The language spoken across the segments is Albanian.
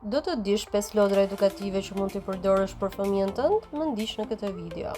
Do të dish 5 lodra edukative që mund t'i përdorësh për fëmijën tënd? Më ndiq në këtë video.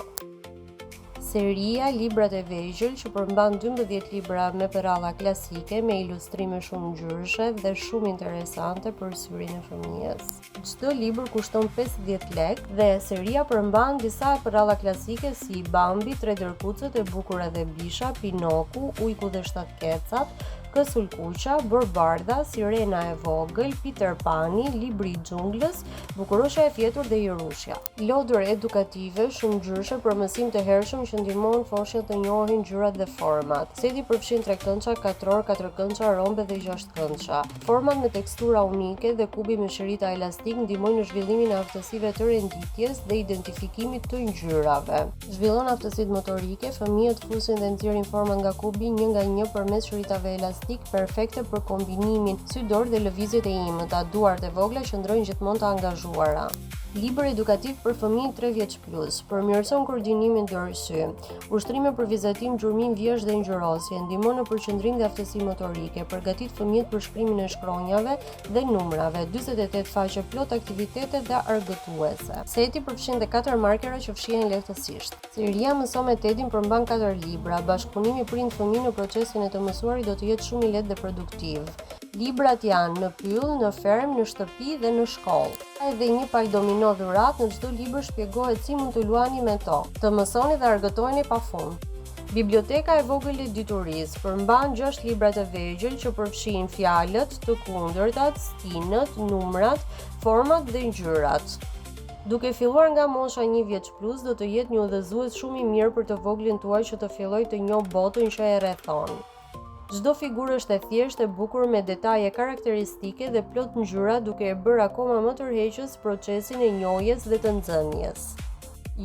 Seria Librat e vegjël që përmban 12 libra me përralla klasike me ilustrime shumëngjyrëshe dhe shumë interesante për syrin e fëmijës. Çdo libër kushton 50 lekë dhe seria përmban disa përralla klasike si Bambi, Tre Derrkucët, E bukura dhe bisha, Pinoku, Ujku dhe shtatë kecat, Kësulkuqja, Borëbardha, Sirena e vogël, Piter Pani, Libri i xhunglës, Bukuroshja e fjetur dhe Hirushja. Lodër edukative, shumëngjyrëshe për mësim të hershëm që ndihmon foshnjat të njohin ngjyrat dhe format. Seti përfshin trekëndësha, katrorë, katërkëndësha, rombe dhe gjashtëkëndësha. Format me tekstura unike dhe kubi me shirita elastikë ndihmojnë në zhvillimin e aftësive të renditjes dhe identifikimit të ngjyrave. Zhvillon aftësitë motorike, fëmijët fusin dhe nxjerrin format nga kubi një nga një përmes shiritave elastikë, perfekte për kombinimin sy-dorë dhe lëvizjet e imëta, duart e vogla qëndrojnë gjithmonë të angazhuara. Libër edukativ për fëmijë 3 vjeç plus, përmirëson koordinimin dorë-sy, ushtrime për vizatim, gjurmim vijash dhe ngjyrosje, ndihmon në përqendrim dhe aftësi motorike, përgatit fëmijët për shkrimin e shkronjave dhe numrave, 48 faqe plot aktivitete dhe argëtuese. Seti përfshin dhe 4 markera që fshihen lehtësisht. Seria Mëso me Tedin përmban 4 libra. Bashkëpunimi prind-fëmijë në procesin e të mësuarit do të jetë shumë i lehtë dhe produktiv. Librat janë në pyll, në fermë, në shtëpi dhe në shkollë. Ka edhe një palë domino dhuratë, në çdo libër shpjegohet si mund të luani me to. Të mësoni dhe argëtoheni pafund. Biblioteka e vogël e diturisë përmban 6 libra të vegjël që përfshijnë fjalët, të kundërtat, stinët, numrat, format dhe ngjyrat. Duke filluar nga mosha 1 vjeç plus do të jetë një udhëzues shumë i mirë për të voglin tuaj që të fillojë të njohë botën që e rrethon. Çdo figurë është e thjeshtë, e bukur me detaje karakteristike dhe plot ngjyra duke e bërë akoma më tërheqës procesin e njohjes dhe të nxënies.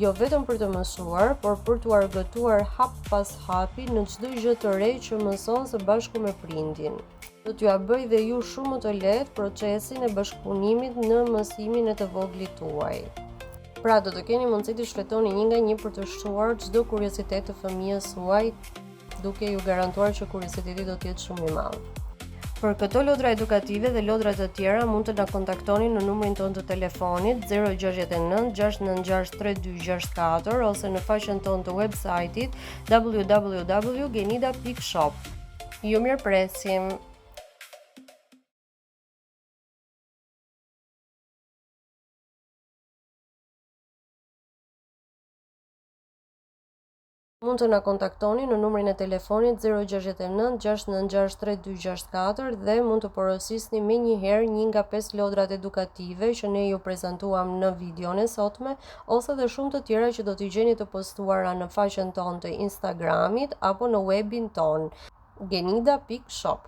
Jo vetëm për të mësuar, por për t'u argëtuar hap pas hapi në çdo gjë të re që mëson së bashku me prindin. Do t'jua bëjë dhe ju shumë më të lehtë procesin e bashkëpunimit në mësimin e të voglit tuaj. Pra do të keni mundësi të shfletoni një nga një për të shuar çdo kuriozitet të fëmijës suaj duke ju garantuar që kurioziteti do të jetë shumë i madh. Për këto lodra edukative dhe lodra të tjera mund të na kontaktoni në numrin tonë të telefonit 069 696 3264 ose në faqen tonë të website-it www.genida.shop. Ju mirëpresim! Mund të na kontaktoni në numrin e telefonit 069 696 3264 dhe mund të porosisni menjëherë një nga 5 lodrat edukative që ne ju prezantuam në videon e sotme ose dhe shumë të tjera që do t'i gjeni të postuara në faqen tonë të Instagramit apo në webin tonë genida.shop.